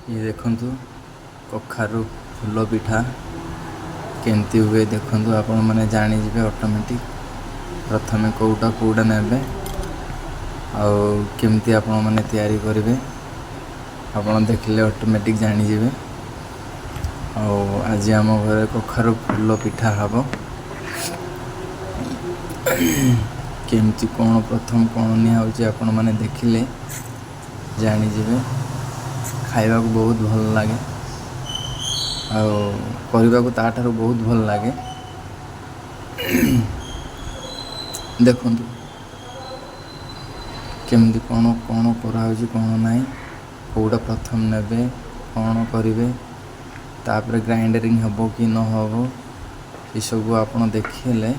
ଇଏ ଦେଖନ୍ତୁ, କଖାରୁ ଫୁଲ ପିଠା କେମିତି ହୁଏ ଦେଖନ୍ତୁ। ଆପଣମାନେ ଜାଣିଯିବେ ଅଟୋମେଟିକ୍ ପ୍ରଥମେ କେଉଁଟା କେଉଁଟା ନେବେ ଆଉ କେମିତି ଆପଣମାନେ ତିଆରି କରିବେ। ଆପଣ ଦେଖିଲେ ଅଟୋମେଟିକ୍ ଜାଣିଯିବେ। ଆଉ ଆଜି ଆମ ଘରେ କଖାରୁ ଫୁଲ ପିଠା ହେବ। କେମିତି କ'ଣ ପ୍ରଥମ କ'ଣ ନିଆହେଉଛି, ଆପଣମାନେ ଦେଖିଲେ ଜାଣିଯିବେ। ଖାଇବାକୁ ବହୁତ ଭଲ ଲାଗେ ଆଉ କରିବାକୁ ତା'ଠାରୁ ବହୁତ ଭଲ ଲାଗେ। ଦେଖନ୍ତୁ କେମିତି କ'ଣ କ'ଣ କରାହେଉଛି, କ'ଣ ନାହିଁ, କେଉଁଟା ପ୍ରଥମ ନେବେ, କ'ଣ କରିବେ, ତାପରେ ଗ୍ରାଇଣ୍ଡରିଂ ହେବ କି ନ ହେବ, ଏସବୁ ଆପଣ ଦେଖିଲେ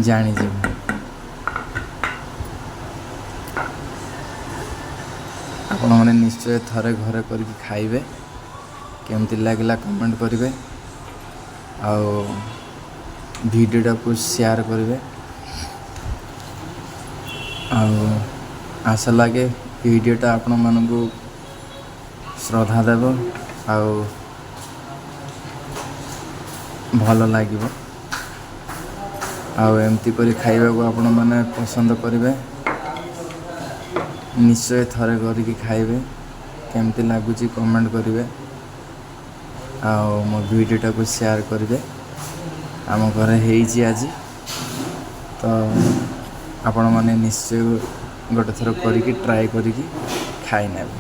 ଜାଣିଯିବେ। ଆପଣମାନେ ନିଶ୍ଚୟ ଥରେ ଘରେ କରିକି ଖାଇବେ। କେମିତି ଲାଗିଲା କମେଣ୍ଟ କରିବେ ଆଉ ଭିଡ଼ିଓଟାକୁ ସେୟାର କରିବେ। ଆଉ ଆଶା ଲାଗେ ଭିଡ଼ିଓଟା ଆପଣମାନଙ୍କୁ ଶ୍ରଦ୍ଧା ଦେବ ଆଉ ଭଲ ଲାଗିବ ଆଉ ଏମିତି କରି ଖାଇବାକୁ ଆପଣମାନେ ପସନ୍ଦ କରିବେ। ନିଶ୍ଚୟ ଥରେ କରିକି ଖାଇବେ। କେମିତି ଲାଗୁଛି କମେଣ୍ଟ କରିବେ ଆଉ ମୋ ଭିଡ଼ିଓଟାକୁ ସେୟାର କରିବେ। ଆମ ଘରେ ହେଇଛି ଆଜି ତ, ଆପଣମାନେ ନିଶ୍ଚୟ ଗୋଟେ ଥର କରିକି ଟ୍ରାଏ କରିକି ଖାଇ ନେବେ।